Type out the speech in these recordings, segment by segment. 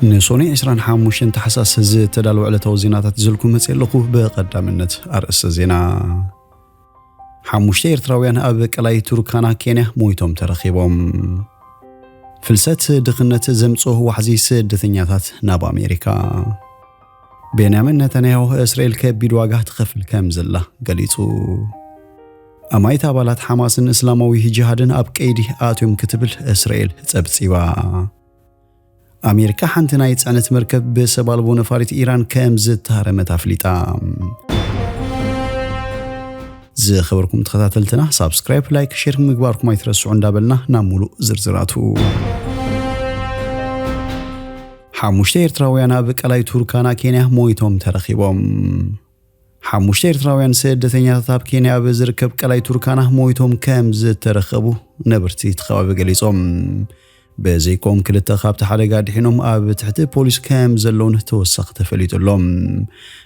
ንሶኒ ዕስራን ሓሙሽተን ታሕሳስ ዝተዳለወ ዕለታዊ ዜናታት ዝልኩ መጽእ ኣለኹ። ብቐዳምነት ኣርእስተ ዜና። ሓሙሽተ ኤርትራውያን ኣብ ቀላይ ቱርካና ኬንያ ሞይቶም ተረኺቦም። ፍልሰት ድኽነት ዘምጽኦ ዋሕዚ ስደተኛታት ናብ ኣሜሪካ። ቤንያሚን ነታንያሁ እስራኤል ከቢድ ዋጋ ትኸፍል ከም ዘላ ገሊጹ። ኣማኢት ኣባላት ሓማስን እስላማዊ ጅሃድን ኣብ ቀይዲ ኣትዮም ክትብል እስራኤል ጸብጺባ። ኣሜሪካ ሓንቲ ናይ ጽዕነት መርከብ ብሰብ ኣልቦ ነፋሪት ኢራን ከም ዝተሃረመት ኣፍሊጣ። ዝኸበርኩም ተኸታተልትና ሳብስክራይብ፣ ላይክ፣ ሼር ምግባርኩም ኣይትረስዑ እንዳበልና ናብ ሙሉእ ዝርዝራቱ። ሓሙሽተ ኤርትራውያን ኣብ ቀላይ ቱርካና ኬንያ ሞይቶም ተረኺቦም። ሓሙሽተ ኤርትራውያን ስደተኛታት ኣብ ኬንያ ኣብ ዝርከብ ቀላይ ቱርካና ሞይቶም ከም ዝተረኸቡ ነበርቲ እቲ ከባቢ ገሊጾም። ብዘይኮም ክልተ ካብቲ ሓደጋ ድሒኖም ኣብ ትሕቲ ፖሊስ ከም ዘለውን ተወሳኺ ተፈሊጡ ኣሎ።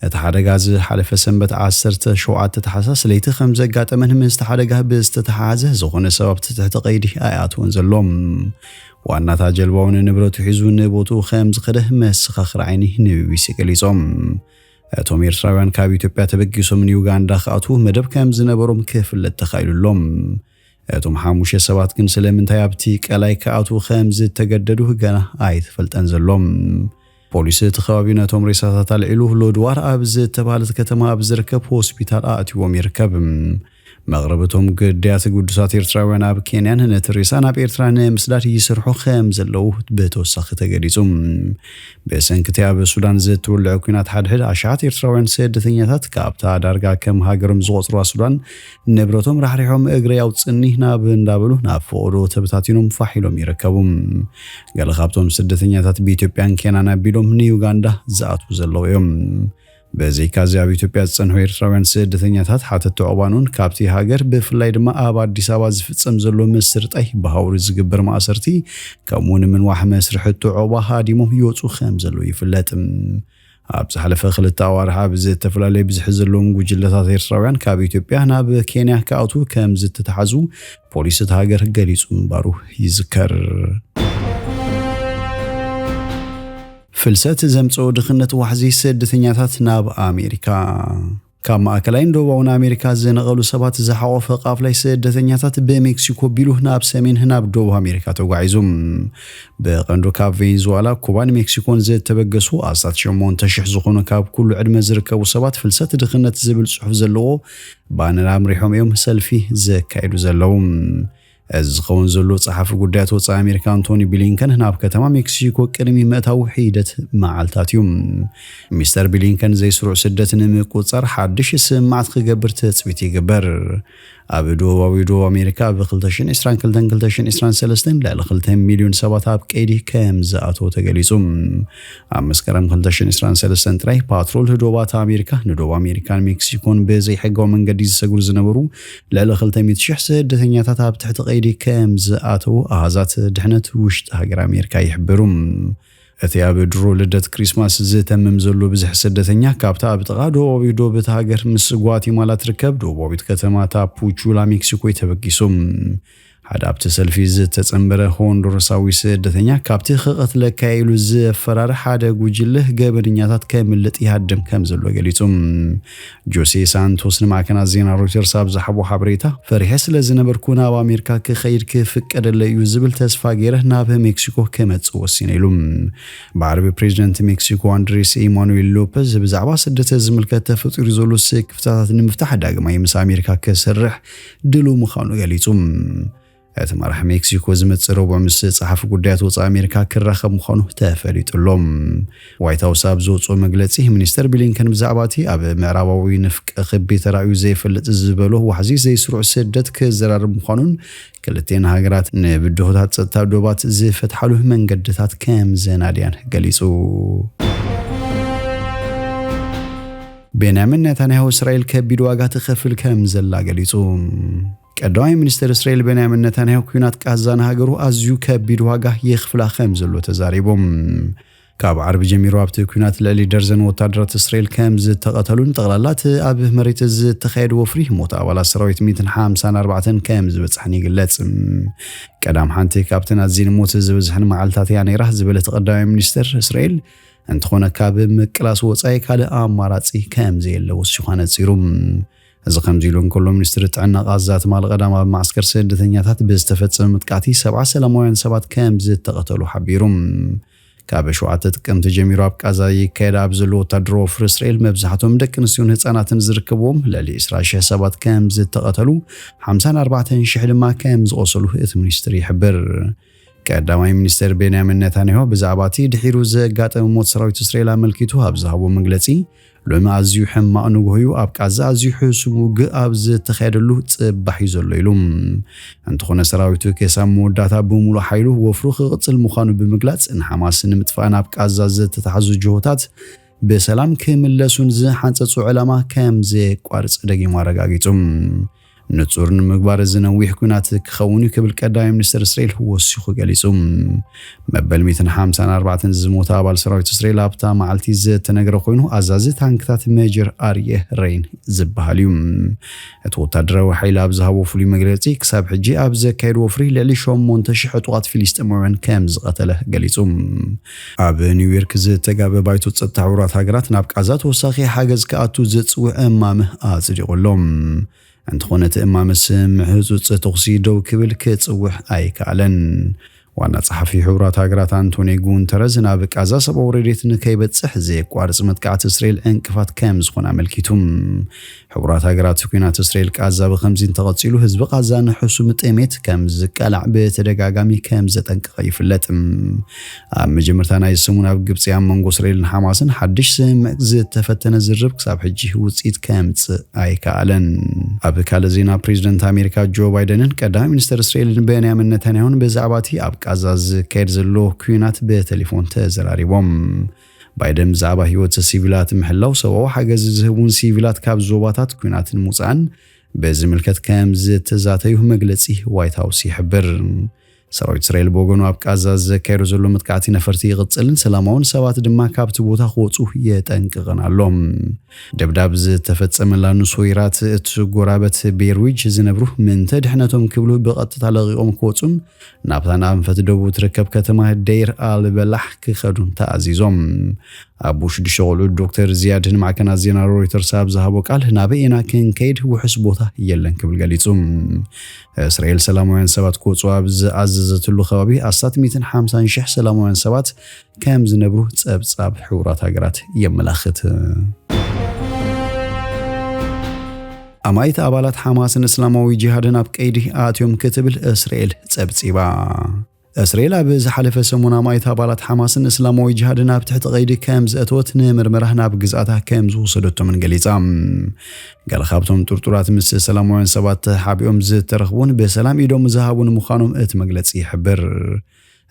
እቲ ሓደጋ ዝሓለፈ ሰንበት ዓሰርተ ሸውዓተ ታሕሳስ ለይቲ ከም ዘጋጠመን ምስቲ ሓደጋ ብዝተተሓሓዘ ዝኾነ ሰብ ኣብቲ ትሕቲ ቀይዲ ኣይኣትወን ዘሎ። ዋናታ ጀልባውን ንብረቱ ሒዙ ንቦትኡ ከም ዝኸደ መሰኻኽር ዓይኒ ንቢቢሲ ገሊጾም። እቶም ኤርትራውያን ካብ ኢትዮጵያ ተበጊሶም ንዩጋንዳ ክኣትዉ መደብ ከም ዝነበሮም ክፍለጥ ተኻኢሉ ኣሎ። እቶም ሓሙሽተ ሰባት ግን ስለምንታይ ኣብቲ ቀላይ ክኣትዉ ከም ዝተገደዱ ገና ኣይተፈልጠን ዘሎ። ፖሊስ እቲ ከባቢ ነቶም ሬሳታት ኣልዒሉ ሎድዋር ኣብ ዝተባህለት ከተማ ኣብ ዝርከብ ሆስፒታል ኣእትዎም ይርከብ። መቕረብቶም ግዳያት ግዱሳት ኤርትራውያን ኣብ ኬንያን ነቲ ሬሳ ናብ ኤርትራ ንምስዳድ ይሰርሑ ከም ዘለዉ ብተወሳኺ ተገሊጹ። ብሰንኪ እቲ ኣብ ሱዳን ዝትውልዕ ኲናት ሓድሕድ ኣሽሓት ኤርትራውያን ስደተኛታት ካብታ ዳርጋ ከም ሃገሮም ዝቖጽሩዋ ሱዳን ንብረቶም ራሕሪሖም እግረይ ኣውጽኒ ናብ እንዳበሉ ናብ ፈቐዶ ተበታቲኖም ፋሕ ኢሎም ይርከቡ። ገለ ካብቶም ስደተኛታት ብኢትዮጵያን ኬንያን ኣቢሎም ንዩጋንዳ ዝኣትዉ ዘለዉ እዮም። ብዘይካዚ ኣብ ኢትዮጵያ ዝጸንሑ ኤርትራውያን ስደተኛታት ሓተቲ ዑቕባን እውን ካብቲ ሃገር ብፍላይ ድማ ኣብ ኣዲስ ኣበባ ዝፍጸም ዘሎ ምስርጣይ ብሃውሪ ዝግበር ማእሰርቲ ከምኡ ንምንዋሕ መስርሒ እቲ ዑቕባ ሃዲሞም ይወጹ ከም ዘለዉ ይፍለጥ። ኣብ ዝሓለፈ ክልተ ኣዋርሕ ኣብ ዝተፈላለዩ ብዝሒ ዘለዎም ጉጅለታት ኤርትራውያን ካብ ኢትዮጵያ ናብ ኬንያ ክኣትዉ ከም ዝተተሓዙ ፖሊስ እቲ ሃገር ገሊጹ ምንባሩ ይዝከር። ፍልሰት ዘምጽኦ ድኽነት ዋሕዚ ስደተኛታት ናብ ኣሜሪካ። ካብ ማእከላይን ደቡባውን ኣሜሪካ ዝነቐሉ ሰባት ዝሓቖፈ ቃፍላይ ስደተኛታት ብሜክሲኮ ቢሉ ናብ ሰሜን ናብ ደቡብ ኣሜሪካ ተጓዒዙ። ብቐንዱ ካብ ቬንዙዋላ፣ ኩባን ሜክሲኮን ዝተበገሱ ኣስታት ሸሞንተ ሽሕ ዝኾኑ ካብ ኩሉ ዕድመ ዝርከቡ ሰባት ፍልሰት ድኽነት ዝብል ጽሑፍ ዘለዎ ባነር ኣምሪሖም እዮም ሰልፊ ዘካየዱ ዘለዉ። እዚ ዝኸውን ዘሎ ጸሓፊ ጉዳያት ወጻኢ ኣሜሪካ ኣንቶኒ ብሊንከን ናብ ከተማ ሜክሲኮ ቅድሚ ምእታዉ ሒደት መዓልታት እዩ። ሚስተር ብሊንከን ዘይስሩዕ ስደት ንምቁጽጻር ሓድሽ ስምማዕት ክገብር ትጽቢት ይግበር። ኣብ ደቡባዊ ደቡብ ኣሜሪካ ኣብ ክልተ ሽሕን ዕስራን ክልተን ክልተ ሽሕን ዕስራን ሰለስተን ልዕሊ ክልተ ሚልዮን ሰባት ኣብ ቀይዲ ከም ዝኣተዉ ተገሊጹ። ኣብ መስከረም ክልተ ሽሕን ዕስራን ሰለስተን ጥራይ ፓትሮል ዶባት ኣሜሪካ ንደቡብ ኣሜሪካን ሜክሲኮን ብዘይሕጋዊ መንገዲ ዝሰግሩ ዝነበሩ ልዕሊ ክልተ ሚእቲ ሽሕ ስደተኛታት ኣብ ትሕቲ ቀይዲ ከም ዝኣተዉ ኣሃዛት ድሕነት ውሽጢ ሃገር ኣሜሪካ ይሕብሩ። እቲ ኣብ ድሮ ልደት ክሪስማስ ዝተምም ዘሎ ብዝሒ ስደተኛ ካብታ ኣብ ጥቓ ደቡባዊ ዶብ እታ ሃገር ምስ ጓቲማላ ትርከብ ደቡባዊት ከተማ ታፑቹላ ሜክሲኮ እዩ ተበጊሱ። ሓደ ኣብቲ ሰልፊ ዝተጸንበረ ሆንዱረሳዊ ስደተኛ ካብቲ ክቐትለካ ኢሉ ዘፈራርህ ሓደ ጉጅለ ገበነኛታት ከምልጥ ይሃድም ከም ዘሎ ገሊጹ። ጆሴ ሳንቶስ ንማዕከናት ዜና ሮይተርስ ኣብ ዝሃቦ ሓበሬታ፣ ፈሪሐ ስለ ዝነበርኩ ናብ ኣሜሪካ ክኸይድ ክፍቀደለይ እዩ ዝብል ተስፋ ገይረ ናብ ሜክሲኮ ክመጽእ ወሲነ ኢሉ። ብዓርቢ ፕሬዚደንት ሜክሲኮ ኣንድሬስ ኢማኑኤል ሎፐዝ ብዛዕባ ስደት ዝምልከት ተፈጢሩ ዘሎ ስክፍታታት ንምፍታሕ ዳግማይ ምስ ኣሜሪካ ክሰርሕ ድሉው ምዃኑ ገሊጹ። እቲ መራሒ ሜክሲኮ ዝመጽእ ረቡዕ ምስ ጸሓፊ ጉዳያት ወጻኢ ኣሜሪካ ክራኸብ ምዃኑ ተፈሊጡ ኣሎ። ዋይት ሃውስ ኣብ ዘውጽኦ መግለጺ፣ ሚኒስተር ብሊንከን ብዛዕባ እቲ ኣብ ምዕራባዊ ንፍቀ ክቢ ተራእዩ ዘይፈልጥ ዝበሎ ዋሕዚ ዘይስሩዕ ስደት ክዘራረብ ምዃኑን ክልቴን ሃገራት ንብድሆታት ጸጥታ ዶባት ዝፈትሓሉ መንገድታት ከም ዘናድያን ገሊጹ። ቤንያሚን ኔታንያሁ እስራኤል ከቢድ ዋጋ ትኸፍል ከም ዘላ ገሊጹ። ቀዳማይ ሚኒስተር እስራኤል ቤንያሚን ኔታንያሁ ኲናት ቃዛ ንሃገሩ ኣዝዩ ከቢድ ዋጋ የኽፍላ ከም ዘሎ ተዛሪቦም። ካብ ዓርቢ ጀሚሩ ኣብቲ ኲናት ልዕሊ ደርዘን ወታደራት እስራኤል ከም ዝተቐተሉን ጠቕላላ እቲ ኣብ መሬት ዝተኻየደ ወፍሪ ሞት ኣባላት ሰራዊት ሚእትን ሓምሳን ኣርባዕተን ከም ዝበጽሐን ይግለጽ። ቀዳም ሓንቲ ካብተን ኣዝየን ሞት ዝበዝሐን መዓልታት እያ ነይራ ዝበለት ቀዳማይ ሚኒስትር እስራኤል፣ እንተኾነ ካብ ምቅላስ ወጻኢ ካልእ ኣማራጺ ከም ዘየለ ወሲኹ ኣነጺሩ። እዚ ከምዚ ኢሉ እንከሎ፣ ሚኒስትሪ ጥዕና ቃዛ ትማሊ ቀዳም ኣብ ማዕስከር ስደተኛታት ብዝተፈጸመ መጥቃዕቲ ሰብዓ ሰላማውያን ሰባት ከም ዝተቐተሉ ሓቢሩ። ካብ ሸውዓተ ጥቅምቲ ጀሚሩ ኣብ ቃዛ ይካየድ ኣብ ዘሎ ወታደራዊ ወፍሪ እስራኤል መብዛሕትኦም ደቂ ኣንስትዮን ህጻናትን ዝርከብዎም ልዕሊ ዕስራ ሽሕ ሰባት ከም ዝተቐተሉ፣ ሓምሳን ኣርባዕተን ሽሕ ድማ ከም ዝቖሰሉ እቲ ሚኒስትሪ ይሕብር። ቀዳማይ ሚኒስትር ቤንያሚን ኔታንያሁ ብዛዕባ እቲ ድሒሩ ዘጋጠመ ሞት ሰራዊት እስራኤል ኣመልኪቱ ኣብ ዝሃቦ መግለጺ፣ ሎሚ ኣዝዩ ሕማቕ ንግሆ እዩ፣ ኣብ ቃዛ ኣዝዩ ሕሱም ውግእ ኣብ ዝተኻየደሉ ጽባሕ እዩ ዘሎ ኢሉ። እንተኾነ ሰራዊቱ ክሳብ መወዳእታ ብምሉእ ሓይሉ ወፍሩ ክቕጽል ምዃኑ ብምግላጽ፣ ንሓማስ ንምጥፋእን ኣብ ቃዛ ዝተታሕዙ ጅሆታት ብሰላም ክምለሱን ዝሓንጸጹ ዕላማ ከም ዘየቋርጽ ደጊሙ ኣረጋጊጹ። ንጹር ንምግባር እዚ ነዊሕ ኲናት ክኸውን እዩ ክብል ቀዳማይ ሚኒስትር እስራኤል ወሲኹ ገሊጹ። መበል ሚእትን ሓምሳን ኣርባዕተን ዝሞተ ኣባል ሰራዊት እስራኤል ኣብታ መዓልቲ ዝተነግረ ኮይኑ፣ ኣዛዚ ታንክታት ሜጀር ኣርየ ሬን ዝበሃል እዩ። እቲ ወታደራዊ ሓይሊ ኣብ ዝሃቦ ፍሉይ መግለጺ፣ ክሳብ ሕጂ ኣብ ዘካየዱ ወፍሪ ልዕሊ ሸሞንተ ሽሕ ዕጡቓት ፊሊስጤማውያን ከም ዝቐተለ ገሊጹ። ኣብ ኒውዮርክ ዝተጋበ ባይቶ ጸጥታ ሕቡራት ሃገራት ናብ ቃዛ ተወሳኺ ሓገዝ ክኣቱ ዝጽውዕ እማመ ኣጽዲቑ ኣሎ። እንተኾነ እቲ እማመስ ምሕጹጽ ተኹሲ ደው ክብል ክጽውዕ ኣይከኣለን። ዋና ጸሓፊ ሕቡራት ሃገራት ኣንቶኒ ጉንተረዝ ናብ ቃዛ ሰብኣዊ ረድኤት ንከይበጽሕ ዘየቋርጽ መጥቃዕቲ እስራኤል ዕንቅፋት ከም ዝኾነ ኣመልኪቱ። ሕቡራት ሃገራት ኲናት እስራኤል ቃዛ ብኸምዚ እንተቐጺሉ ህዝቢ ቃዛ ንሕሱም ጥሜት ከም ዝቃላዕ ብተደጋጋሚ ከም ዘጠንቀቐ ይፍለጥ። ኣብ መጀመርታ ናይ ሰሙን ኣብ ግብጺ ኣብ መንጎ እስራኤልን ሓማስን ሓድሽ ስምምዕ ዝተፈተነ ዝርርብ ክሳብ ሕጂ ውጽኢት ከምጽእ ኣይከኣለን። ኣብ ካልእ ዜና፣ ፕሬዚደንት ኣሜሪካ ጆ ባይደንን ቀዳማይ ሚኒስተር እስራኤልን ቤንያሚን ነታንያሁን ብዛዕባ እቲ ኣብ ቃዛ ዝካየድ ዘሎ ኲናት ብቴሌፎን ተዘራሪቦም። ባይደን ብዛዕባ ህይወት ሲቪላት ምሕላው፣ ሰብኣዊ ሓገዝ ዝህቡን ሲቪላት ካብ ዞባታት ኲናትን ምውጻእን ብዝምልከት ከም ዝተዛተዩ መግለጺ ዋይት ሃውስ ይሕብር። ሰራዊት እስራኤል ብወገኑ ኣብ ቃዛ ዘካየዶ ዘሎ መጥቃዕቲ ነፈርቲ ይቕጽልን ሰላማውን ሰባት ድማ ካብቲ ቦታ ክወጹ የጠንቅቕን ኣሎ። ደብዳብ ዝተፈጸመላ ኑስወይራት እትጎራበት ቤርዊጅ ዝነብሩ ምእንተ ድሕነቶም ክብሉ ብቐጥታ ለቒቖም ክወጹን ናብታ ንኣንፈት ደቡብ ትርከብ ከተማ ደይር ኣልበላሕ ክኸዱን ተኣዚዞም። ኣቦ ሽዱሽተ ቆልዑ ዶክተር ዚያድ ንማዕከናት ዜና ሮይተርስ ኣብ ዝሃቦ ቃል፣ ናበይ ኢና ክንከይድ? ውሑስ ቦታ የለን ክብል ገሊጹ። እስራኤል ሰላማውያን ሰባት ክወጹ ኣብ ዝኣዘዘትሉ ከባቢ ኣስታት ሚእትን ሓምሳን ሽሕ ሰላማውያን ሰባት ከም ዝነብሩ ጸብጻብ ሕቡራት ሃገራት የመላኽት። ኣማኢት ኣባላት ሓማስን እስላማዊ ጂሃድን ኣብ ቀይዲ ኣትዮም ክትብል እስራኤል ጸብጺባ። እስራኤል ኣብ ዝሓለፈ ሰሙን ኣማኢት ኣባላት ሓማስን እስላማዊ ጂሃድን ኣብ ትሕቲ ቀይዲ ከም ዘእተወት ንምርመራ ናብ ግዝኣታ ከም ዝወሰደቶምን ገሊጻ። ገለ ካብቶም ጥርጡራት ምስ ሰላማውያን ሰባት ተሓቢኦም ዝተረኽቡን ብሰላም ኢዶም ዝሃቡን ምዃኖም እቲ መግለጺ ይሕብር።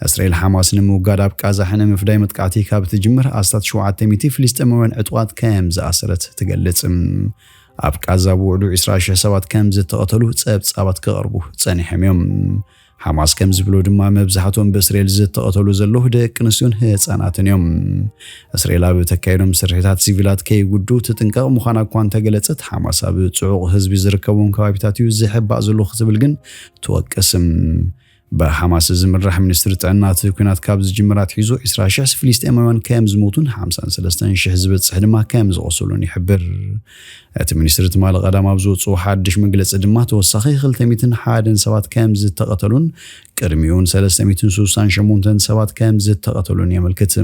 እስራኤል ሓማስ ንምውጋድ ኣብ ቃዛ ሕነ ምፍዳይ መጥቃዕቲ ካብ ትጅምር ኣስታት ሸውዓተ ሚእቲ ፍልስጤማውያን ዕጡቓት ከም ዝኣሰረት ትገልጽ። ኣብ ቃዛ ብውዕሉ ዕስራ ሽሕ ሰባት ከም ዝተቐተሉ ጸብጻባት ክቐርቡ ጸኒሖም እዮም። ሓማስ ከም ዝብሎ ድማ፣ መብዛሕትኦም ብእስራኤል ዝተቐተሉ ዘለዉ ደቂ ኣንስትዮን ህጻናትን እዮም። እስራኤል ኣብ ተካየዶም ስርሒታት ሲቪላት ከይጉድኡ ትጥንቀቕ ምዃና እኳ እንተገለጸት፣ ሓማስ ኣብ ጽዑቕ ህዝቢ ዝርከቦም ከባቢታት እዩ ዝሕባእ ዘሎ ክትብል ግን ትወቅስ። ብሓማስ ዝምራሕ ሚኒስትሪ ጥዕና፣ እቲ ኲናት ካብ ዝጅምር ኣትሒዙ ዕስራ ሽሕ ፍልስጤማውያን ከም ዝሞቱን ሓምሳን ሰለስተን ሽሕ ዝበጽሕ ድማ ከም ዝቖሰሉን ይሕብር። እቲ ሚኒስትሪ ትማሊ ቀዳም ኣብ ዝወጽኦ ሓድሽ መግለጺ ድማ፣ ተወሳኺ ክልተ ሚእትን ሓደን ሰባት ከም ዝተቐተሉን ቅድሚኡን ሰለስተ ሚእትን ስሳን ሸሞንተን ሰባት ከም ዝተቐተሉን የመልክት።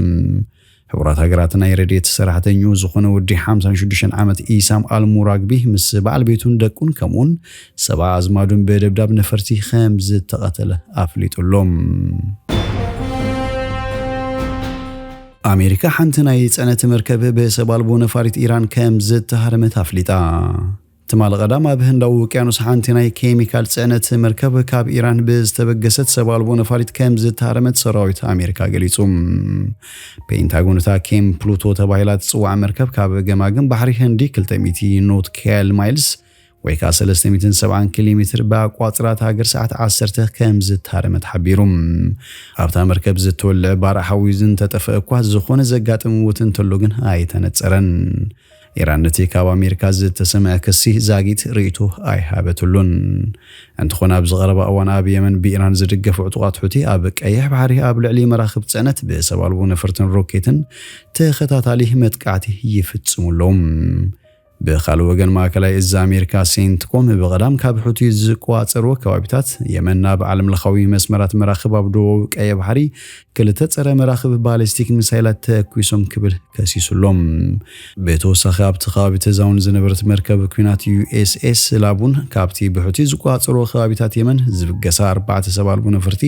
ሕቡራት ሃገራት ናይ ረድኤት ሰራሕተኛኡ ዝኾነ ወዲ ሓምሳን ሽዱሽተን ዓመት ኢሳም ኣልሙራግቢ ምስ በዓል ቤቱን ደቁን ከምኡውን ሰብዓ ኣዝማዱን ብደብዳብ ነፈርቲ ከም ዝተቐተለ ኣፍሊጡ ኣሎ። ኣሜሪካ ሓንቲ ናይ ጽዕነት መርከብ ብሰብ ኣልቦ ነፋሪት ኢራን ከም ዝተሃረመት ኣፍሊጣ። ትማሊ ቀዳም ኣብ ህንዳዊ ውቅያኖስ ሓንቲ ናይ ኬሚካል ጽዕነት መርከብ ካብ ኢራን ብዝተበገሰት ሰብ ኣልቦ ነፋሪት ከም ዝተሃረመት ሰራዊት ኣሜሪካ ገሊጹ። ፔንታጎን እታ ኬም ፕሉቶ ተባሂላ ትጽዋዕ መርከብ ካብ ገማግም ባሕሪ ህንዲ ክልተ ሚእቲ ኖቲካል ማይልስ ወይ ከዓ ሰለስተ ሚእትን ሰብዓን ኪሎ ሜትር ብኣቋፅራት ሃገር ሰዓት ዓሰርተ ከም ዝታረመት ሓቢሩ። ኣብታ መርከብ ዝተወልዐ ባርዕ ሓዊ እንተጠፍአ እኳ ዝኾነ ዘጋጥም ውት እንተሎ ግን ኣይተነፀረን። ኢራን ነቲ ካብ ኣሜሪካ ዝተሰምዐ ክሲ ዛጊት ርእይቶ ኣይሃበትሉን። እንተኾነ ኣብዚ ቀረባ እዋን ኣብ የመን ብኢራን ዝድገፍ ዕጡቓት ሑቲ ኣብ ቀይሕ ባሕሪ ኣብ ልዕሊ መራኽብ ጽዕነት ብሰብ ኣልቦ ነፈርትን ሮኬትን ተኸታታሊ መጥቃዕቲ ይፍጽሙ ኣለዉ። ብኻልእ ወገን ማእከላይ እዚ ኣሜሪካ ሴንትኮም ብቐዳም ካብ ሑቲ ዝቆጻጸርዎ ከባቢታት የመን ናብ ዓለምለኻዊ መስመራት መራኽብ ኣብ ደቡብ ቀይሕ ባሕሪ ክልተ ጸረ መራኽብ ባሊስቲክ ሚሳይላት ተኩሶም ክብል ከሲሱ ኣሎ። ብተወሳኺ ኣብቲ ከባቢ ተዛውን ዝነበረት መርከብ ኩናት ዩ ኤስ ኤስ ላቡን ካብቲ ብሑቲ ዝቆጻጸርዎ ከባቢታት የመን ዝብገሳ ኣርባዕተ ሰብ ኣልቦ ነፈርቲ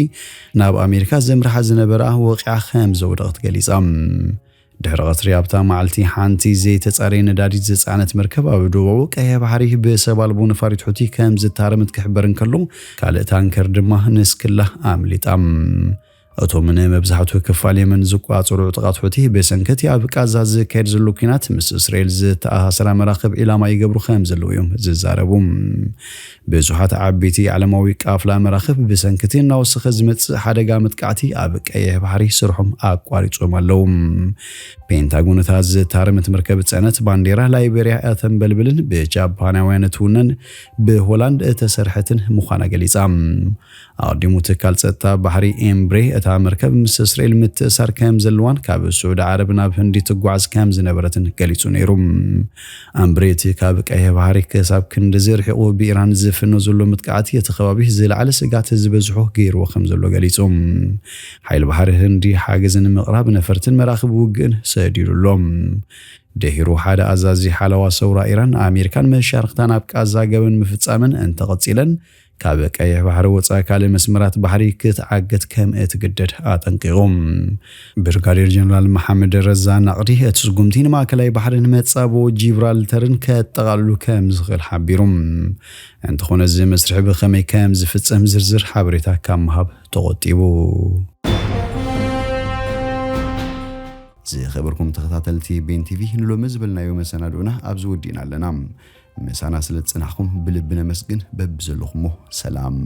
ናብ ኣሜሪካ ዘምርሓ ዝነበራ ወቂዓ ከም ዘውደቐት ገሊጻ። ድሕሪ ቀትሪ ኣብታ መዓልቲ ሓንቲ ዘይተጻረየ ነዳዲ ዝጸዓነት መርከብ ኣብ ደቡባዊ ቀይሕ ባሕሪ ብሰብ ኣልቦ ነፋሪት ሑቲ ከም ዝታረመት ክሕበር እንከሎ፣ ካልእ ታንከር ድማ ንስክላ ኣምሊጣ። እቶም ንመብዛሕትኡ ክፋል የመን ዝቆጻጸሩ ዕጡቓት ሑቲ ብሰንኪ እቲ ኣብ ቃዛ ዝካየድ ዘሎ ኲናት ምስ እስራኤል ዝተኣሳሰራ መራኽብ ዒላማ ይገብሩ ከም ዘለዉ እዮም ዝዛረቡ። ብዙሓት ዓበይቲ ዓለማዊ ቃፍላ መራኽብ ብሰንኪ እቲ እናወሰኸ ዝመጽእ ሓደጋ መጥቃዕቲ ኣብ ቀይሕ ባሕሪ ስርሖም ኣቋሪጾም ኣለዉ። ፔንታጎን እታ ዝታረመት መርከብ ጽዕነት ባንዴራ ላይቤርያ እተንበልብልን ብጃፓናውያን እትውነን ብሆላንድ እተሰርሐትን ምዃና ገሊጻ። ኣቐዲሙ ትካል ጸጥታ ባሕሪ ኤምብሬ እታ መርከብ ምስ እስራኤል ምትእሳር ከም ዘለዋን ካብ ስዑዲ ዓረብ ናብ ህንዲ ትጓዓዝ ከም ዝነበረትን ገሊጹ ነይሩ። ኣምብሬ እቲ ካብ ቀይሕ ባሕሪ ክሳብ ክንድዚ ርሒቑ ብኢራን ዝፍኖ ዘሎ መጥቃዕቲ እቲ ከባቢ ዝለዓለ ስግኣት ዝበዝሖ ገይርዎ ከም ዘሎ ገሊጹ። ሓይሊ ባሕሪ ህንዲ ሓገዝ ንምቕራብ ነፈርትን መራኽብ ውግእን ሰዲዱ ኣሎ። ድሒሩ ሓደ ኣዛዚ ሓለዋ ሰውራ ኢራን ኣሜሪካን መሻርኽታን ኣብ ቃዛ ገበን ምፍጻመን እንተቐጺለን ካብ ቀይሕ ባሕሪ ወጻኢ ካልእ መስመራት ባሕሪ ክትዓገት ከም እትግደድ ኣጠንቂቑ። ብርጋዴር ጀነራል መሓመድ ረዛ ናቕዲ እቲ ስጉምቲ ንማእከላይ ባሕርን መጻብቦ ጂብራልተርን ከጠቓልሉ ከም ዝኽእል ሓቢሩ። እንተኾነ እዚ መስርሕ ብኸመይ ከም ዝፍጸም ዝርዝር ሓበሬታ ካብ ምሃብ ተቖጢቡ። ዝኸበርኩም ተኸታተልቲ ቤን ቲቪ ንሎሚ ዝበልናዮ መሰናድኡና ኣብዚ ወዲእና ኣለና። ምሳና ስለ ዝጸናሕኩም ብልቢ ነመስግን። በብዘለኹሞ ሰላም።